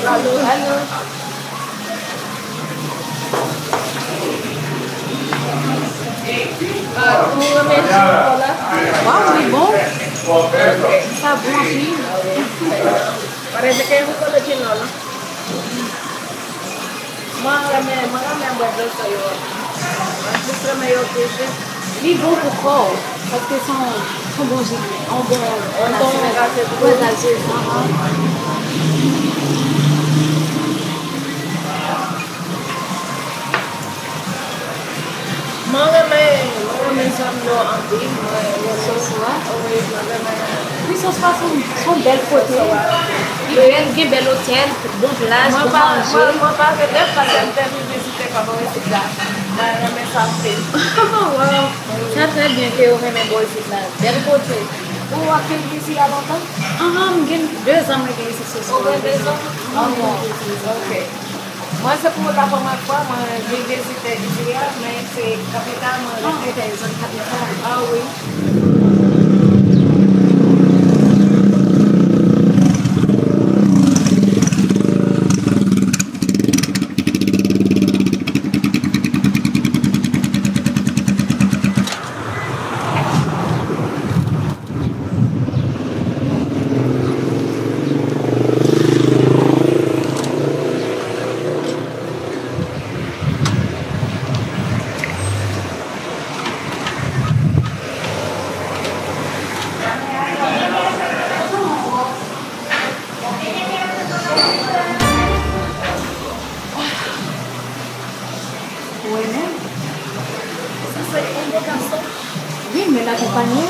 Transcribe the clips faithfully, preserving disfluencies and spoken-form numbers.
Alo. Alo. Ou renmen jan w la? Waw, li bon. Sa bon anpil. Parèt ke ou konn di non, non. Mwen renmen, mwen renmen bwè dlo sa yo. Mwen plis renmen yo ke ji. Li bon pou kò w, paske se yon, se yon bon ji, yon bon, yon bon gazez, gazez, anhan. Mwen renmen, mwen renmen zòn nò anpil, mwen renmen. Sòs ou a? Wi, mwen renmen. Wi, sòs pa se yon, se yon bèl kote. Li bèl, gen bèl otèl, bon plaj, bon manje. Mwen pa, mwen, mwen pa regrèt paske m te vin vizite kòman isit la. Mwen renmen sa anpil. Waw, sa trè byen ke ou renmen bò isit la. Bèl kote. Ou ap viv isit la lontan? Anhan, m gen de zan mwen gen isit se sou. Ou gen de zan? Anhan, ok. Mwen, se pou la premyè fwa mwen vin vizite isi a, men se kapital mwen rete. Ah, ok, zòn kapital. Ah, wi. Ou renmen? Sa se yon bon gason. Wi, men l akonpaye.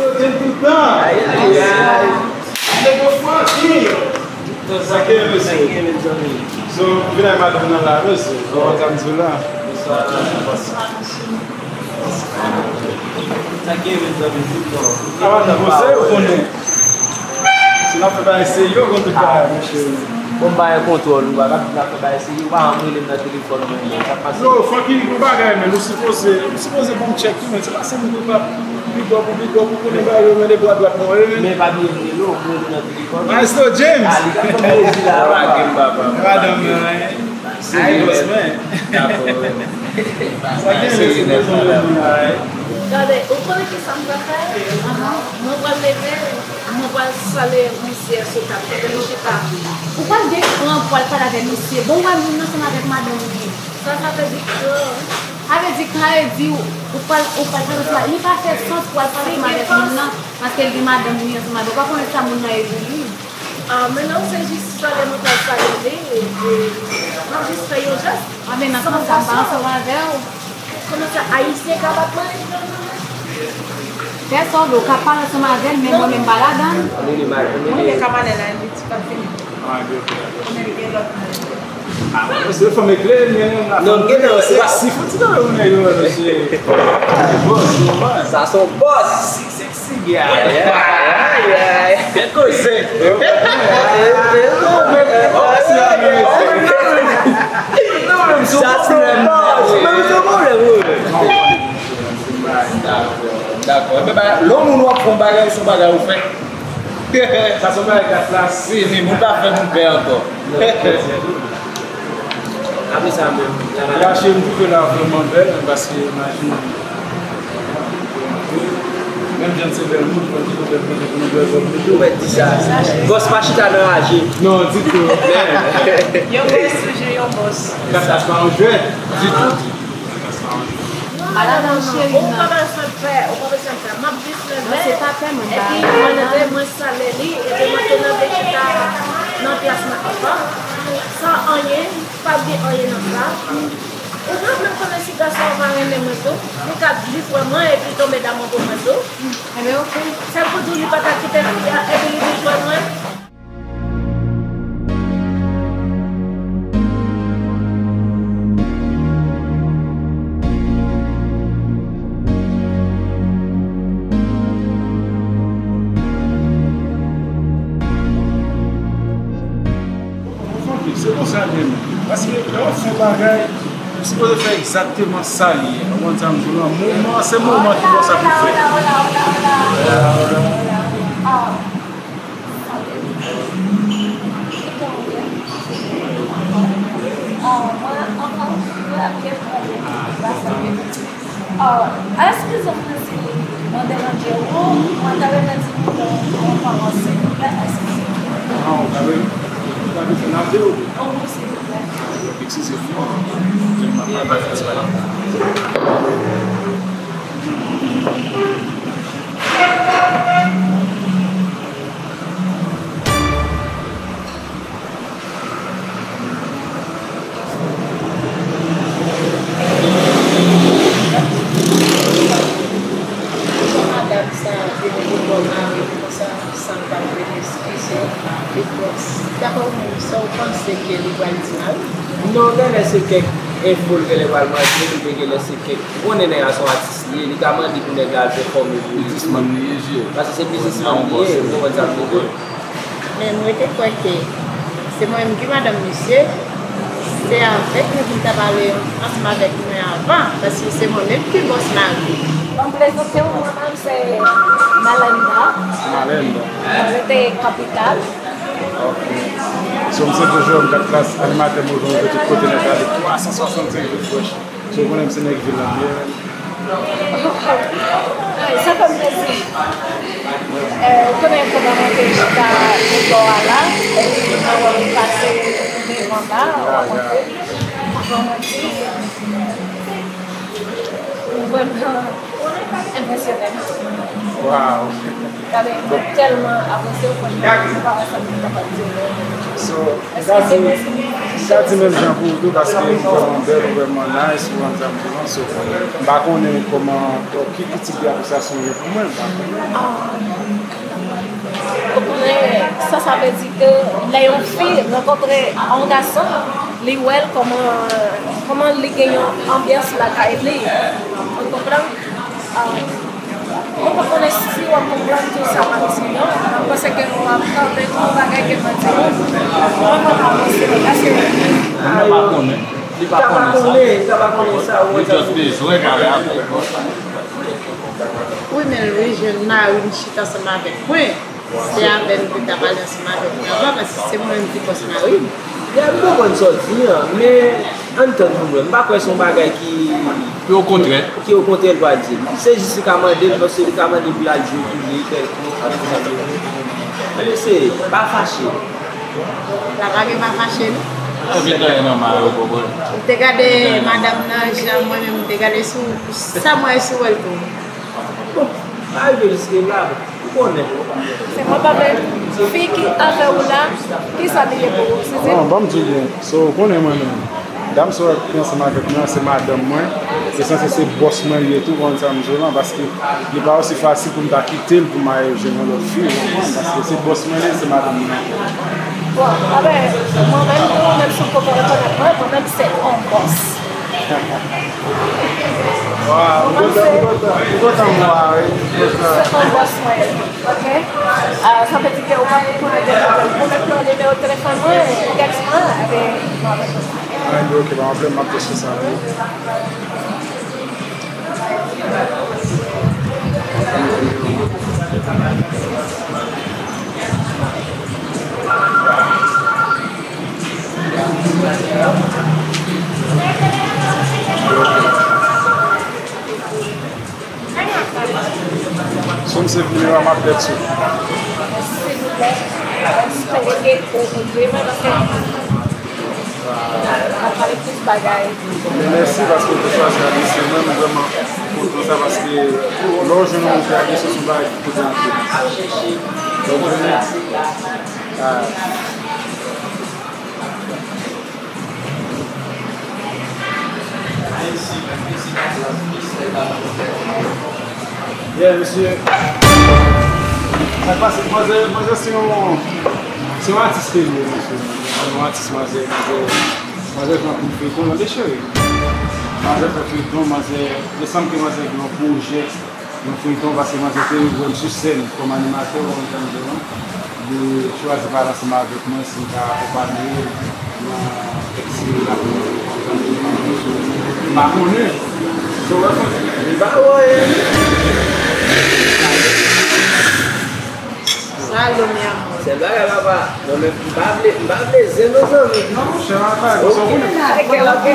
Yo gen tout tan. Ayayay. Nèg yo franki. Sa ke mesye. So, vin ak madanm nan la, mesye. Kòman sa m di w la? Sa gen mezanmi tout non. Avan n avanse, ou konnen. Si n ap fè bagay serye, ou konn tout bagay, monchè. Bon, m pa gen kontwòl, ou pa ka di n ap fè bagay serye, ou pa janm rele m nan telefòn mwen, men sa k pase? Yo, Francky, yon bagay, men, ou sipoze, ou sipoze ban m tchèk tou, men, se pa se moun ki pa big up ou, big up ou, konnen bagay yo rele bra dwat mwen, men. Men pa bliye m rele w, m rele w nan telefòn. Maestro James! Ah, li t ap ban m plezi la, papa. Madanm nan, hein. Ay, bòs mwen. Dakò, wi. Sa gen lè se bezwen yo, wi. Gade, ou konnen ki sa m pral fè? Ahan. Mwen pral leve, mwen pral sale misye sou tab. Kote nou chita? Ou pral gen kran pou al pale avèk misye. Bon, ou pral vin ansanm avèk madanm li. Sa, sa vle di kran? Sa vle di kran, sa vle di ou, ou pral, ou pral pale ansanm avèk, li pa fè sans pou al pale ansanm avèk moun nan, paske l gen madanm li ansanm avèk. Ou pa konnen sa moun nan ye pou li. Ah, men non, se jis sale mwen pral sale li, epi m ap jis fè yon jès. Ah, men nan sans sa, m pa ansanm avè w. Kòman sa, Ayisyen ka bat mwen? Fè sa w vle, ou ka pale ansanm avè l, men mwen menm m pa ladan l. Mwen gen kabanè la, li ti pa fini. Ah, ok, ok. Mwen gen lòt moun. Ah, se fanm eklere, men la fanm eklere, se pa si fouti nan men yo, mesye. Bòs, bòs. Sa se yon bòs. Sexy guy. Ay, ay. Bèl koze. Sa se yon bòs. Dakò. Dakò. Ebyen, ba, lè yon moun w ap fè yon bagay, se yon bagay ou fè. Sa se yon bagay kat la. Fini, moun pa fè moun pè ankò. Apre sa menm, travay la. Rache m twouve la vrèman bèl, paske imajine. Menm jan se bèl moun, fò di nou bèl moun, pou nou bèl kòb nou tou. Ou mèt di sa. Bòs pa chita nan raje. Non, ditou. Yon bòs toujou yon bòs. Kat la se pa yon jwèt. Ditou. Non, madanm, non, ou pa bezwen pè, ou pa bezwen pè. M ap jis leve, epi mwen leve, mwen sale li, epi mwen tounen vin chita nan plas mwen ankò. San anyen, pa gen anyen nan sa. Ou pa menm konnen si gason an pa renmen mwen tou. Li ka jis wè mwen, epi tonbe damou pou mwen tou. Ebyen, ok. Sèl pou di w li pa ka kite fi a, epi li vin jwenn mwen. Se konsa li ye menm. Paske lè w ap fè yon bagay, ou sipoze fè egzakteman sa li ye. Ou konprann sa m di w lan? Moman an, se moman ki bon sa pou fè. Ah, eskize m si mwen deranje ou, mwen ta renmen di nou yon pawòl, silvouplè, eskize m. Ah, ou ta renmen, ou ta renmen n ap di w? Oh, wi, silvouplè. Eskize m, non. Tèlman m pa fè sa. Jan madanm sa vini pou bò mari l konsa, san l pa t vle eskize l, li twò. Daprè w menm, sa w panse ke li pral di mari l? Non, genlè se kèk enfo l genlè pral mande l, oubyen genlè se kèk, ou konnen nèg la se yon atis li ye, li ka mande pou nèg la al pèfòme pou li tou. Biznismann li ye, je. Paske se biznismann li ye, ou konprann sa m vle di w? Men mwen te kwè ke se mwen menm ki madanm misye, se avèk mwen pou l ta pale ansanm avèk mwen avan, paske se mwen menm ki bòs mari. Ban m prezante w, mwen menm se Malenda. Malenda. Mwen rete kapital. Ok. So, m se toujou yon kat plas, animatè Mojo Mojo tout kote nèt ale twa san swasannsenk jou fresh. So, ou konnen m se nèg vil la m ye. Sa fè m plezi. Eh, ou konnen kòman mwen te chita nan bò a la, epi mwen wè ou pase devan la, ou rankontre m, ou rankontre m. Ou vrèman enpresyone m. Wow. Gade, mwen tèlman apresye w, franchman, m pa wè sa m te kapab di w. So, m ka di, m ka di menm jan pou ou tou, paske ou vrèman bèl, ou vrèman nice, ou konn sa m di w. So, m pa konnen kòman, ki, ki tip de apresyasyon w gen pou mwen, m pa konnen. Ah. Ou konnen sa, sa vle di ke lè yon fi rankontre yon gason, li wè l kòman, kòman li gen yon anbyans lakay li. Ou konprann? Ah, mwen pa konnen si w ap konprann tou sa m ap di, non. Mwen panse ke w ap tande tout bagay ke mwen di. Mwen pa ka panse, paske mwen pa konnen. Li pa konnen sa. Li just bezwen pale avèk mwen. Wi, men l, wi, jwenn mari m chita ansanm avèk mwen. Se avè l pou l ta pale ansanm avèk mwen avan, paske se mwen menm ki bòs mari m. Ya, m konprann sa w di an, men ann tann pou m wè. M pa kwè se yon bagay ki, ki okontrè, ki okontrè l pral di l. Se jis li ka mande l, paske li ka mande l pou l al jwe tou, li kèlkonk, ap fè sa l vle. Men mesye, pa fache. La pa gen pa fache, non. Evite anyen nan mari w, konprann. M te gade madanm nan, jan mwen menm m te gade sou, sa mwen sou wè l tou. Bon, pa rive jiske la. Ou konnen. Se mwen pa vle fi ki avè w la, ki sa li ye pou ou? Si se... Non, ban m di w byen. So, ou konnen mwen menm. Dam sa w ki ansanm avèk mwen an, se madanm mwen. Se sanse se bòs mwen li ye tou, ou konn sa m di w lan, paske li pa osi fasil pou m ta kite l pou m al jwenn yon lòt fi, ou konprann? Paske se bòs mwen li ye, se madanm mwen ankò. Bon, anben, mwen menm tou, menm si w poko rekonèt mwen, mwen menm se yon bòs. Waw, m kontan, m kontan, m kontan m wè w, wi. Se yon bòs mwen ye, ok? Ah, sa vle di ke ou pa konnen de kote l. Ou mèt pran nimewo telefòn mwen, ou tèks mwen, epi mwen reponn. Ah, ok, pa pwoblèm, m ap tèske sa pou ou. Si w se vini la, m ap tèks ou. Silvouplè, espere ke ou ouvri mwen paske m ap pale plis bagay. Men mèsi paske w te chwazi adrese mwen, m vrèman kontan sa paske lè w jwenn yon moun ki adrese w, se yon bagay ki pote anpil. Lè w jwenn, ah. Yeah, mesye. Sa k pase? Manzè, manzè se yon, se yon atis ke li ye, mesye. Se yon atis, manzè, manzè, manzè fè anpil feyton, tande cheri. Manzè fè feyton, manzè, desanm ke manzè gen yon pwojè. Yon feyton, paske manzè te wè m sou sèn kòm animatè, ou konprann sa m di w lan. Li chwazi pale ansanm avèk mwen si m ka akonpaye l nan kèk seri l ap fè. M pa konnen. So, wè, li pa wè. Shalom, mi amor. Sèl bagay, papa. Non, men m pa vle, m pa vle zen non, zanmi. Non, monchè, m ap pale konsa, ou konnen. Ok, ok.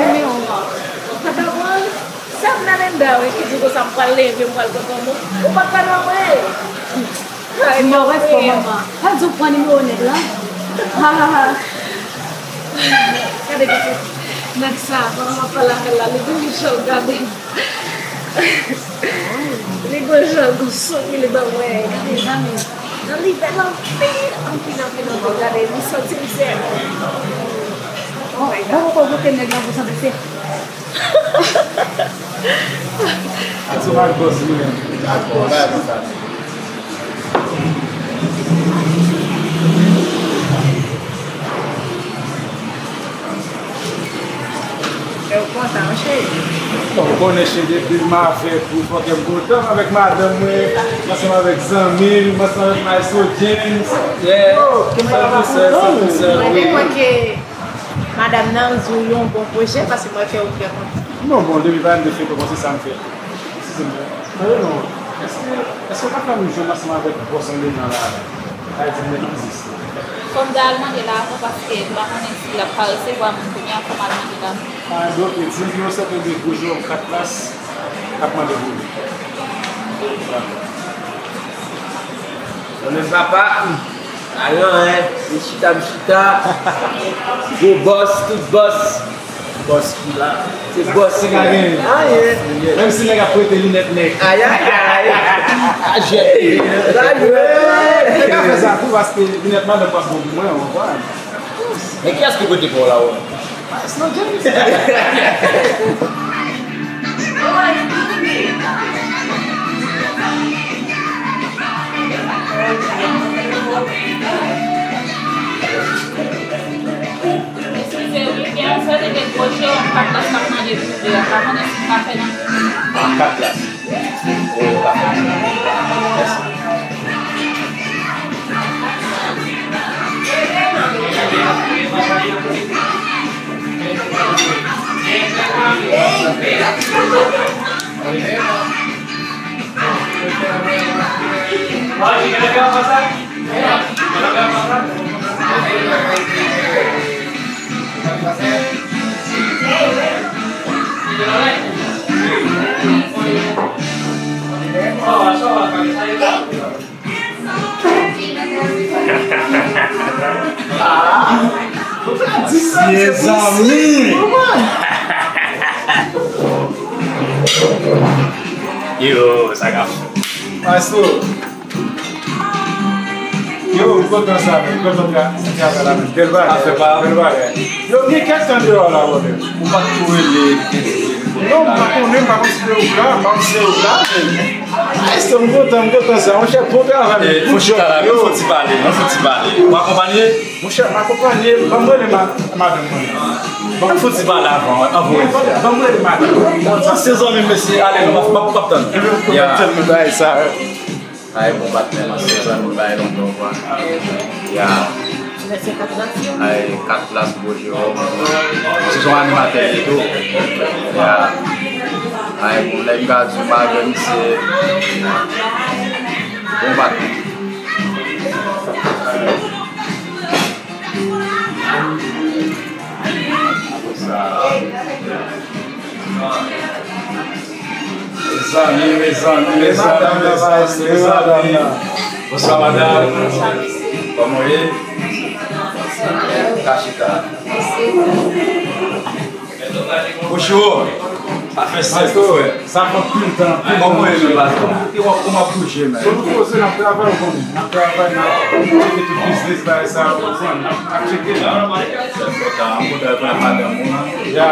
Sa m nan menm Dawe ki di konsa m pral leve, m pral kontan non. Ou pa t pral wè mwen. Ay, mwen wè fò manman. Pa di w pran nimewo nèg la. Ha, ha, ha. Gade, gade. Nèg sa, pandan m ap pale avè l la, li gon jan l gade m. Li gon jan, gon souri li ban mwen. Gade, zanmi. Non, li bèl anpil, anpil, anpil, anpil. Gade, li santi m sèl. Oh my God. Bon, bon, bon, kote nèg la pou santi sèl. Ak se pa bòs li menm. Ak bòs. Fè w kontan, wi, cheri. Bon, ou konnen, cheri, depi m avèk ou, fò kè m kontan. M avèk madanm mwen, m ansanm avèk zanmi m, m ansanm avèk Maestro James. Yeah. Oh, kè m pa kontan. Mwen te kwè ke madanm nan di w yon bon pwojè, paske mwen fè w trè kontan. Non, bon, depi pa m te fè kòmanse sa m fè. Eskize m, tande non. Èske, èske w ka fè m jwenn ansanm avèk bòs an dedan la? Sa vle di nèg ki egziste. Fò m ta al mande l avan paske m pa konnen si l ap ka resevwa moun kounye a, fò m al mande l avan. Ah, donk, di l gen yon sèten de gwo jewòm kat plas k ap mande pou li. Dakò. Mwen menm papa, pa gen anyen, m chita, m chita. Gwo bòs, tout bòs. Bòs ki la. Se bòs ki la. Anyen. Menm si nèg ap prete linèt nèg. Ayayay. A jèt. Sa jwe. Nèg ap fè sa tou paske linèt madanm p ap bon pou mwen, w konprann? Men kiyès ki prete pou w la, wè? Maestro James. Eskize wi, gen yon seri de pwojè yon kat plas k ap mande pou li a. Pa konnen si m ka fè nan. An kat plas. Wi, ou ka fè. Mèsi. Mezanmi! Yo, sa ka fè. Maestro. Yo, m kontan sa, men. M kontan tra-, travay la, men. Bèl bagay. Afè pa. Bèl bagay. Yo, gen kèk tan deyò la, brother. Ou pa t tou rele, li te di li. Non, m pa konnen, m pa konn si se ou k la, m pa konn si se ou k la, men. Maestro, m kontan, m kontan sa. Monchè, bon travay, men. Fò chita la, men. Fò ti pale, non, fò ti pale. Ou akonpanye? Monchè, m akonpanye, ban m rele ma-, madanm mwen. Ban m fò ti pale avan, avan. Ban m rele madanm mwen. Sa se zanmi m, mesye, ale, non, m ap, m ap, m ap tann. Ya. Ay, bon patnè, m ap sezon, nou bay lontan, kwa. Ya. Ay, kat plas, gwo jewòm. Se yon animatè li tou. Ya. Ay, bon, nèg ka di m avè misye. Bon patnè. Mezanmi, mezanmi, mezanmi, mezanmi, mezanmi. Bonswa, madanm. Kòman w ye? Ka chita. Bonjou. Sa fè sèt, frè. Sa fè anpil tan, anpil tan. Kòman w ye, men, patwon? Kòman w ap bouje, men? Bon, nou poze, n ap travay, ou konnen. N ap travay, n ap tcheke tout biznis, bagay sa, ou konprann? N ap, n ap tcheke, men. Sèl kontan, m kontan wè madanm ou, non? Ya.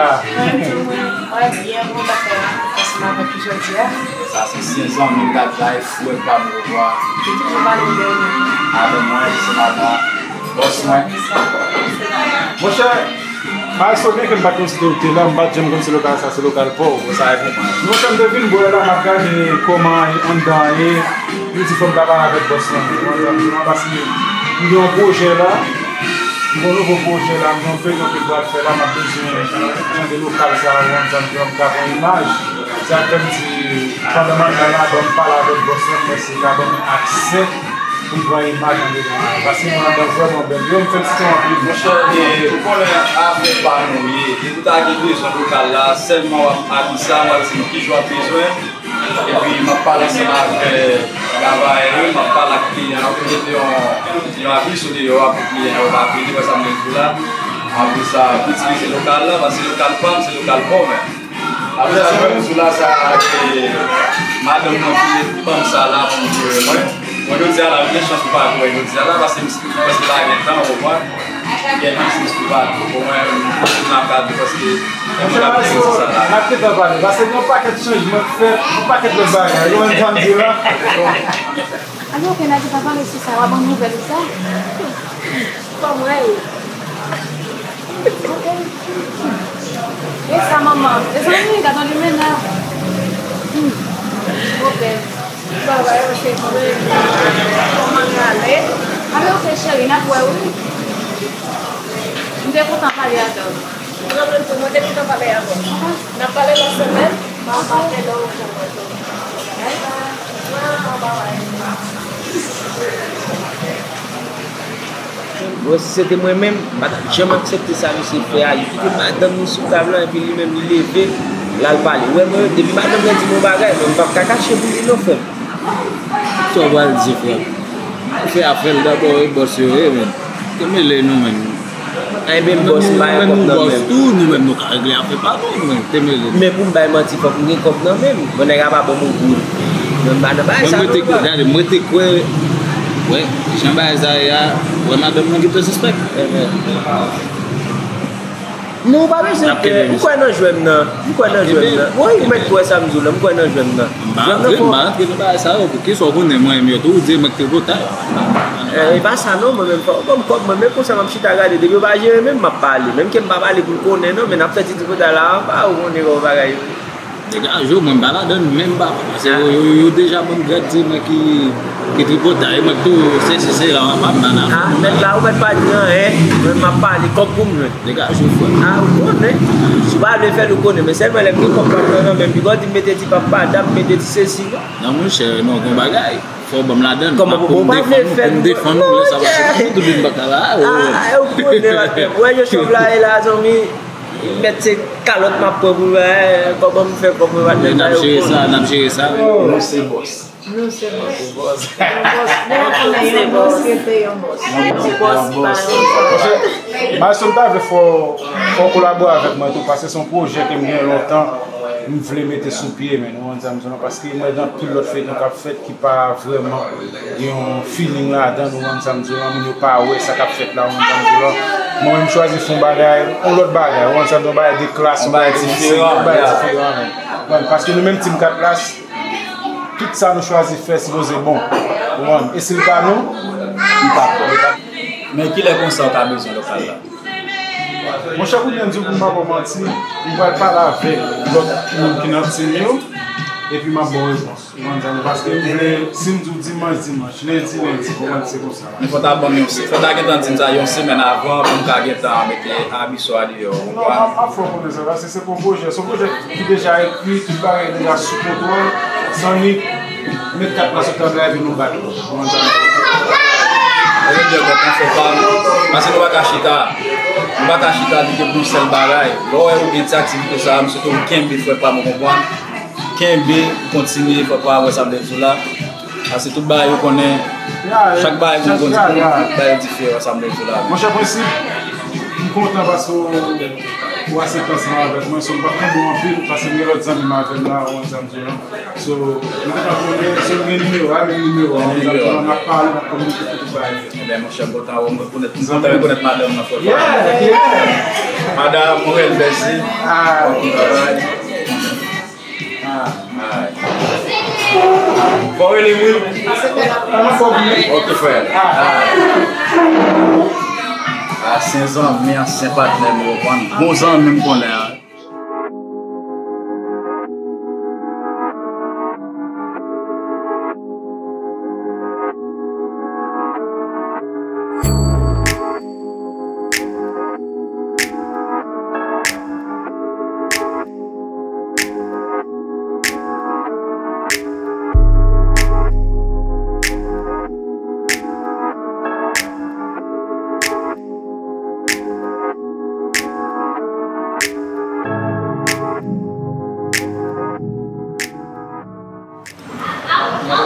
Mwen byen, mwen kontan ansanm avèk ou jodi a. Sa se sèl zanmi m, gad la, e frè pa m, ou vwa. Li toujou pale m de ou. Madanm mwen, se madanm bòs mwen. Monchè, Maestro, byenke m pa t konn si te ou te la, m pa t janm konn si lokal sa se lokal pa w. Bon, sa e pou mwen. Monchè, m te vin bò la, m ap gade kòman anndan an ye. M di fò m ta pale avèk bòs lan. Ou konprann, paske m gen yon pwojè la. M gen yon nouvo pwojè la, m gen yon feyton ke m pral fè la, m ap bezwen jan de lokal sa, ou konprann, sa m ka pran imaj. Se sa k fè m di, pandan m anndan la, ban m pale avèk bòs lan, mèsi, ka ban m aksè. Pou m pran imaj andedan la. Paske mwen andan vrèman bèl. Yo, m felisite w anpil. Monchè, e, ou konnen afè pa nou ye. Depi w ta gen bezwen lokal la, sèlman w ap abisa, w ap di m ki jou w ap bezwen. Epi m ap pale ansanm avèk travayè yo, m ap pale ak kliyan yo pou mete yon, yon avi sou deyò a pou kliyan yo pa vini, wè sa m vle di w la. Apre sa, m itilize lokal la, paske lokal pa m, se lokal pa w menm. Apre sa, jodi a la, sa, e, madanm mwen ki ban m sa la pou m jere mwen. Bon, jodi a la, m gen chans pou pa jwe jodi a la, paske m, paske m pa gen tan, ou konprann? M gen biznis pou pa jwe. Bon, mwen, m kontinye ap gade, paske gen moun k ap jere sa la. N ap gentan pale, paske gen yon pakèt chanjman k fèt, yon pakèt lòt bagay, ou konprann sa m di la? Bon. Alò, ke n a gentan pale sou sa, w ap ban nouvèl ou sa? Kòm wè yo. E sa, manman? Mezanmi, gad yon limena. Hmm. Pwoblèm. Travay, mwen, cheri, kòman y ale? Ale, oke, cheri, n ap wè, wi. M te kontan pale avè w. Mwen menm tou, mwen te kontan pale avè w. N ap pale lòt semèn. Mwen, si se te mwen menm, m pa t ap janm aksepte sa misye fè a. Li kite madanm li sou tab la, epi li menm li leve, l al pale. Ou wè, mwen, depi madanm mwen di m yon bagay, mwen, m p ap ka kache pou li non, frè m. Sa w pral di, frè m? Ou fè afè l dabò, e bòs yo ye, menm. Te mele nou, menm. Ebyen, bòs, m pa gen kòb nan men m. Nou menm, nou ka regle afè pa nou, nou menm, te mele. Men pou m bay manti, fòk m gen kòb nan men m. Bon, nèg la pa ban m yon goud. Mwen, m pa nan bagay sa non, papa. Gade, mwen te kwè, wè, jan bagay sa ye a, wè, madanm nan gentan sispèk. Non, ou pa bezwen pè. M kwè nan jwè m nan. M kwè nan jwè m nan. Wi, ou mèt kwè sa m di w la. M kwè nan jwè m nan. M pa rantre, m pa rantre nan bagay sa yo. Poukisa w konnen mwen menm yo tou, ou di mwen k tripotay. E pa sa non, mwen menm fò ban m kòb mwen, men konsa m ap chita gade, depi yo pa jere menm, m ap pale. Menm ke m pa pale pou l konnen non, men n ap fè ti tripotay la anba, ou konnen kòman bagay yo ye. Degaje w, mwen m pa ladann menm papa, paske yo, yo, yo deja ban m grad di mwen ki, ki tripotay, mwen tou, se, se, se la, m pa m nan afè. Ah, mèt la, ou mèt pa di anyen, mwen m ap pale kòb pou m jwenn. Degaje w, frè. Ah, ou konnen. Si w pa vle fè l, ou konnen, men sèlman lè m gen kòb pa m nan, nan men m, piga w di m mete ti papa, dam, mete ti sesi, non. Non, monchè, non, gon bagay. Fò w ban m ladann. Kòman pou, pou m pa vle fè l, pou m defann ou, lè sa pase, pou tout moun baka la. Ah, ou konnen, patnè. Wè, yo chòp la, e la, zanmi, mèt se kalòt m ap pran pou, eh, kòman m fè kòb mwen, patnè, sa yo konnen. N ap jere sa, n ap jere sa. Nou se bòs. Nou se bòs. Yon bòs, yon bòs rete yon bòs. Yon bòs pa yon bòs. Maestro, m ta vle fò, fò w kolabore avèk mwen tou, paske se yon pwojè ke m gen lontan, m vle mete sou pye, men, ou konn sa m di w, paske m wè gen anpil lòt feyton k ap fèt ki pa vrèman gen yon feeling ladan, ou konn sa m di w la, moun yo pa wè sa k ap fèt la, ou konn sa m di w la. Mwen menm, m chwazi fè yon bagay, yon lòt bagay, ou konn sa m di w, yon bagay de klas, yon bagay diferan, yon bagay diferan, men. Ou konprann? Paske nou menm Team Katlas, tout sa nou chwazi fè sipoze bon. Ou konprann? E si l pa nou, li pa bon. Men kilè konsa w ta bezwen lokal la? Monchè, kounye a m di w pou m pa ba w manti, m pral pale avèk lòt moun ki nan team yo, epi m ap ba w repons. Ou konprann sa, paske m vle, si m di w dimanch, dimanch, lendi, lendi, ou konprann, se konsa. Men fò w ta ban m yon se-, fò w ta gentan di m sa yon semèn avan pou m ka gentan mete abi swa deyò, ou konprann? Non, m ap, m ap fè w konnen sa, paske se pou pwojè, se yon pwojè ki deja ekri, tout bagay deja sou kontwòl, zanmi, met kat la sou tab la epi nou bat. Ou konprann sa? Mwen menm, mwen kontan fè pa m, paske nou pa ka chita, nou pa ka chita di ke pou yon sèl bagay. Lè w wè ou gen ti aktivite sa a, m swete w kenbe, frè pa m, ou konprann? Kenbe, kontinye, fò pa wè sa m vle di w la. Paske tout bagay yo konnen, chak bagay moun konnen, tout bagay yo diferan, sa m vle di w la. Monchè Prensip, m kontan paske w, ou aksepte ansanm avèk mwen, so m p ap kenbe w anpil, paske m gen lòt zanmi m avè m la, ou konn sa m di w la. So, m te pa konnen, so m gen nimewo a, menm nimewo a, ou konn sa m di w la, n ap pale, n ap kominike sou tout bagay. Ebyen, monchè, m kontan wè w, m kontan rekonèt madanm nan, frè. Yeah, yeah. Madanm, mwen, bèl zi. Ah. Bon travay. Ah. Bon, rele m, wi. Anfòm, wi. Ok, frè. Ah. Ansyen zanmi, ansyen patnè m, ou konprann. Bon zanmi m konnen an.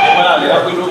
Mwen ale, apre nou.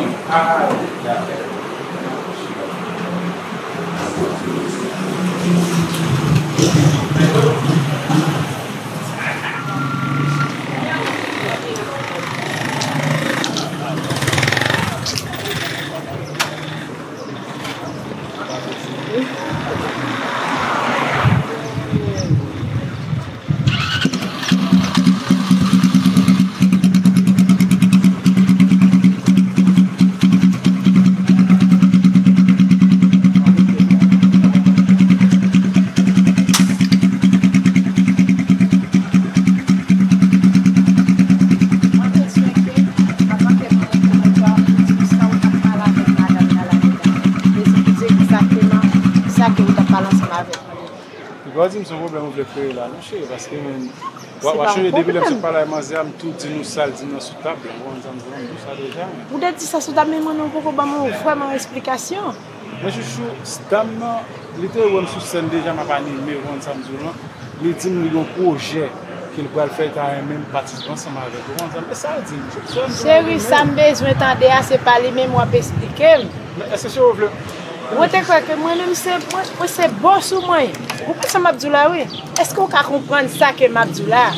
Mwen bezwen ke, anvan ke mwen kòmanse a, ou di m sa ou t ap pale avèk madanm nan la deja. Bezwen pou di egzakteman sa ke ou t ap pale ansanm avèk mwen deja. Ou pa di m se yon pwoblèm ou vle kreye la, non, cheri, paske menm, w ap chanje depi lè m sot pale ak manzè a, m tou di nou sa l di m nan sou tab la, ou konprann sa m di w, m di w sa deja, men. Ou te di sa sou tab, men mwen, non, ou poko ban mwen vrèman yon esplikasyon. Men chouchou, dam nan, li te wè m sou sèn deja, m ap anime, ou konprann sa m di w lan. Li di m li gen yon pwojè ke l pral fè, li ta renmen m patisipe ansanm avè l. Ou konprann sa m, e sa l di m, cheri, sa m bezwen tande a, se pa li menm w ap esplike m. Men èske cheri ou vle. Ou te kwè ke mwen menm se, mwen, mwen se bòs ou mwen ye. Ou konprann sa m ap di w la, wi. Èske w ka konprann sa ke m ap di w la?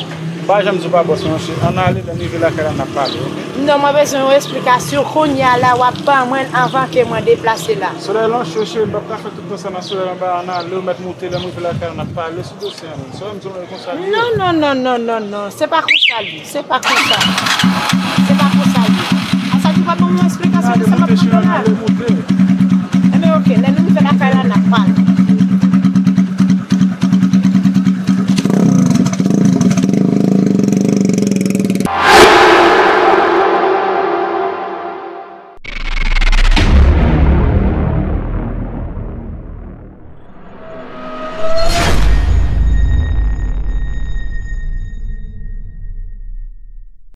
M pa janm di w pa bòs mwen, cheri. Ann ale, lè n rive lakay la, n ap pale, oke? Non, mwen bezwen yon esplikasyon kounye a la, w ap ban mwen l anvan ke mwen deplase la. Solèy lan cho, cheri, m p ap ka fè tout tan sa nan solèy lan, ann ale, ou mèt moute, lè m rive lakay la, n ap pale sou dosye a, menm. Solèy m di w konsa li ye. Non, non, non, non, non, non, se pa konsa li ye, se pa konsa. Se pa konsa li ye. A sa di w pa ban mwen yon esplikasyon de sa m ap tande la.